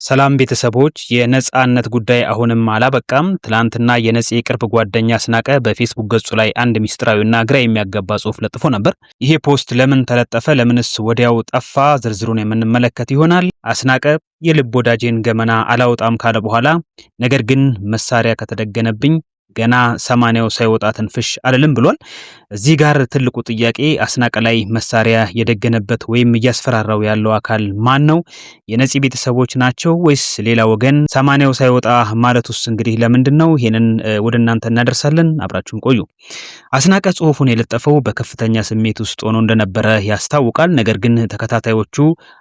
ሰላም ቤተሰቦች፣ የነጻነት ጉዳይ አሁንም አላበቃም። ትላንትና የነጽ የቅርብ ጓደኛ አስናቀ በፌስቡክ ገጹ ላይ አንድ ሚስጥራዊና ግራ የሚያጋባ ጽሑፍ ለጥፎ ነበር። ይሄ post ለምን ተለጠፈ? ለምንስ ወዲያው ጠፋ? ዝርዝሩን የምንመለከት ይሆናል። አስናቀ የልብ ወዳጄን ገመና አላወጣም ካለ በኋላ ነገር ግን መሳሪያ ከተደገነብኝ ገና 80ው ሳይወጣ ትንፍሽ አልልም ብሏል። እዚህ ጋር ትልቁ ጥያቄ አስናቀ ላይ መሳሪያ የደገነበት ወይም እያስፈራራው ያለው አካል ማን ነው? የነፂ ቤተሰቦች ናቸው ወይስ ሌላ ወገን? 80ው ሳይወጣ ማለት ውስጥ እንግዲህ ለምንድን ነው? ይሄንን ወደ እናንተ እናደርሳለን። አብራችሁን ቆዩ። አስናቀ ጽሁፉን የለጠፈው በከፍተኛ ስሜት ውስጥ ሆኖ እንደነበረ ያስታውቃል። ነገር ግን ተከታታዮቹ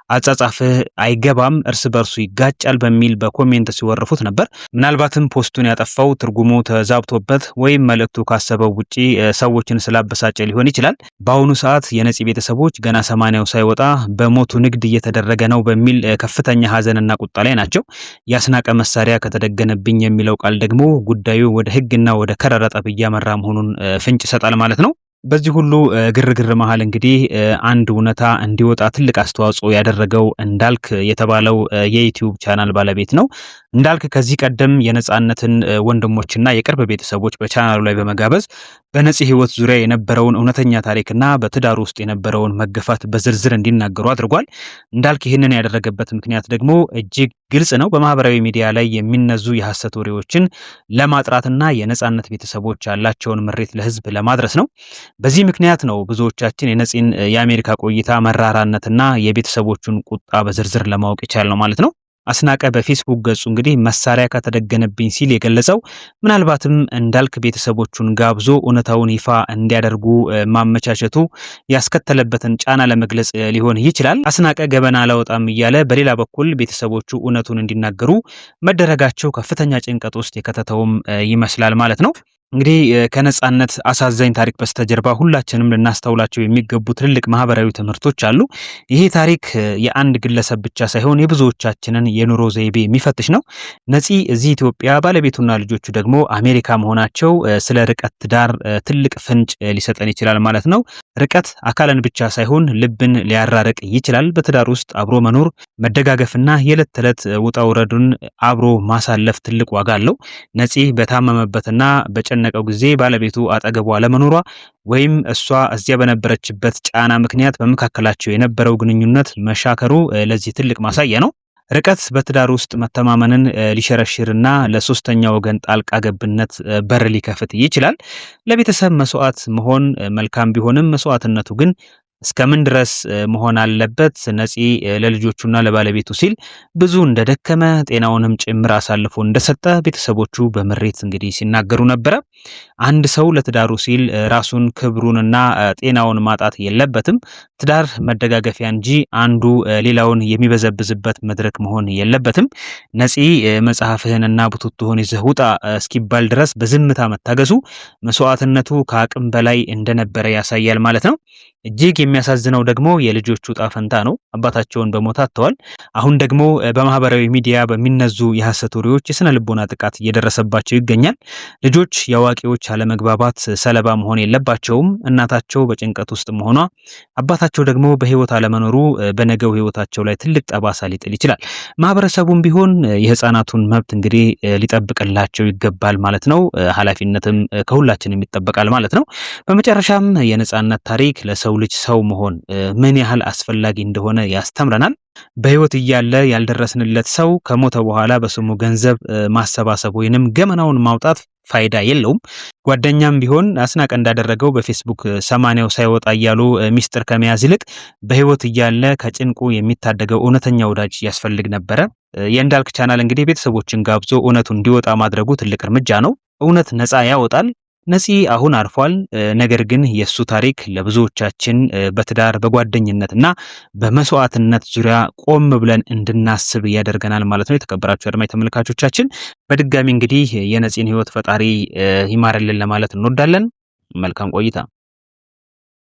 አጻጻፍህ አይገባም፣ እርስ በርሱ ይጋጫል በሚል በ comment ሲወርፉት ነበር። ምናልባትም post ኡን ያጠፋው ትርጉሙ ተዛብቶበት ወይም መልእክቱ ካሰበው ውጪ ሰዎችን ስላበሳጨ ሊሆን ይችላል። በአሁኑ ሰዓት የነፂ ቤተሰቦች ገና 80ው ሳይወጣ በሞቱ ንግድ እየተደረገ ነው በሚል ከፍተኛ ሀዘንና ቁጣ ላይ ናቸው። ያስናቀ መሳሪያ ከተደገነብኝ የሚለው ቃል ደግሞ ጉዳዩ ወደ ህግና ወደ ከረረ ጠብ እያመራ መሆኑን ፍንጭ ይሰጣል ማለት ነው። በዚህ ሁሉ ግርግር መሃል እንግዲህ አንድ እውነታ እንዲወጣ ትልቅ አስተዋጽኦ ያደረገው እንዳልክ የተባለው የዩቲዩብ ቻናል ባለቤት ነው። እንዳልክ ከዚህ ቀደም የነጻነትን ወንድሞችና የቅርብ ቤተሰቦች በቻናሉ ላይ በመጋበዝ በነፂ ሕይወት ዙሪያ የነበረውን እውነተኛ ታሪክና በትዳር ውስጥ የነበረውን መገፋት በዝርዝር እንዲናገሩ አድርጓል። እንዳልክ ይህንን ያደረገበት ምክንያት ደግሞ እጅግ ግልጽ ነው። በማህበራዊ ሚዲያ ላይ የሚነዙ የሐሰት ወሬዎችን ለማጥራትና የነጻነት ቤተሰቦች ያላቸውን ምሬት ለህዝብ ለማድረስ ነው። በዚህ ምክንያት ነው ብዙዎቻችን የነፂን የአሜሪካ ቆይታ መራራነትና የቤተሰቦቹን ቁጣ በዝርዝር ለማወቅ የቻልነው ማለት ነው። አስናቀ በፌስቡክ ገጹ እንግዲህ መሳሪያ ከተደገነብኝ ሲል የገለጸው ምናልባትም እንዳልክ ቤተሰቦቹን ጋብዞ እውነታውን ይፋ እንዲያደርጉ ማመቻቸቱ ያስከተለበትን ጫና ለመግለጽ ሊሆን ይችላል። አስናቀ ገበና አላወጣም እያለ በሌላ በኩል ቤተሰቦቹ እውነቱን እንዲናገሩ መደረጋቸው ከፍተኛ ጭንቀት ውስጥ የከተተውም ይመስላል ማለት ነው። እንግዲህ ከነጻነት አሳዛኝ ታሪክ በስተጀርባ ሁላችንም ልናስተውላቸው የሚገቡ ትልልቅ ማህበራዊ ትምህርቶች አሉ። ይሄ ታሪክ የአንድ ግለሰብ ብቻ ሳይሆን የብዙዎቻችንን የኑሮ ዘይቤ የሚፈትሽ ነው። ነፂ እዚህ ኢትዮጵያ፣ ባለቤቱና ልጆቹ ደግሞ አሜሪካ መሆናቸው ስለ ርቀት ትዳር ትልቅ ፍንጭ ሊሰጠን ይችላል ማለት ነው። ርቀት አካልን ብቻ ሳይሆን ልብን ሊያራርቅ ይችላል። በትዳር ውስጥ አብሮ መኖር፣ መደጋገፍና የዕለት ተዕለት ውጣ ውረዱን አብሮ ማሳለፍ ትልቅ ዋጋ አለው። ነፂ በታመመበትና በጨነቀው ጊዜ ባለቤቱ አጠገቧ አለመኖሯ ወይም እሷ እዚያ በነበረችበት ጫና ምክንያት በመካከላቸው የነበረው ግንኙነት መሻከሩ ለዚህ ትልቅ ማሳያ ነው። ርቀት በትዳር ውስጥ መተማመንን ሊሸረሽርና ለሶስተኛ ወገን ጣልቃ ገብነት በር ሊከፍት ይችላል። ለቤተሰብ መስዋዕት መሆን መልካም ቢሆንም መስዋዕትነቱ ግን እስከምን ድረስ መሆን አለበት? ነፂ ለልጆቹና ለባለቤቱ ሲል ብዙ እንደደከመ ጤናውንም ጭምር አሳልፎ እንደሰጠ ቤተሰቦቹ በምሬት እንግዲህ ሲናገሩ ነበረ። አንድ ሰው ለትዳሩ ሲል ራሱን ክብሩንና ጤናውን ማጣት የለበትም። ትዳር መደጋገፊያ እንጂ አንዱ ሌላውን የሚበዘብዝበት መድረክ መሆን የለበትም። ነፂ መጽሐፍህንና ቡትቶህን ይዘህ ውጣ እስኪባል ድረስ በዝምታ መታገሱ መስዋዕትነቱ ከአቅም በላይ እንደነበረ ያሳያል ማለት ነው። እጅግ የሚያሳዝነው ደግሞ የልጆቹ ዕጣ ፈንታ ነው። አባታቸውን በሞት አጥተዋል። አሁን ደግሞ በማህበራዊ ሚዲያ በሚነዙ የሐሰት ወሬዎች የስነ ልቦና ጥቃት እየደረሰባቸው ይገኛል። ልጆች የአዋቂዎች አለመግባባት ሰለባ መሆን የለባቸውም። እናታቸው በጭንቀት ውስጥ መሆኗ፣ አባታቸው ደግሞ በህይወት አለመኖሩ በነገው ህይወታቸው ላይ ትልቅ ጠባሳ ሊጥል ይችላል። ማህበረሰቡም ቢሆን የህፃናቱን መብት እንግዲህ ሊጠብቅላቸው ይገባል ማለት ነው። ኃላፊነትም ከሁላችንም ይጠበቃል ማለት ነው። በመጨረሻም የነጻነት ታሪክ ለሰው ልጅ ሰው መሆን ምን ያህል አስፈላጊ እንደሆነ ያስተምረናል። በህይወት እያለ ያልደረስንለት ሰው ከሞተ በኋላ በስሙ ገንዘብ ማሰባሰብ ወይንም ገመናውን ማውጣት ፋይዳ የለውም። ጓደኛም ቢሆን አስናቀ እንዳደረገው በፌስቡክ 80ው ሳይወጣ እያሉ ሚስጥር ከመያዝ ይልቅ በህይወት እያለ ከጭንቁ የሚታደገው እውነተኛ ወዳጅ ያስፈልግ ነበረ። የእንዳልክ ቻናል እንግዲህ ቤተሰቦችን ጋብዞ እውነቱ እንዲወጣ ማድረጉ ትልቅ እርምጃ ነው። እውነት ነፃ ያወጣል። ነፂ አሁን አርፏል። ነገር ግን የእሱ ታሪክ ለብዙዎቻችን በትዳር በጓደኝነት እና በመስዋዕትነት ዙሪያ ቆም ብለን እንድናስብ ያደርገናል ማለት ነው። የተከበራችሁ አድማጭ ተመልካቾቻችን በድጋሚ እንግዲህ የነፂን ሕይወት ፈጣሪ ይማርልን ለማለት እንወዳለን። መልካም ቆይታ።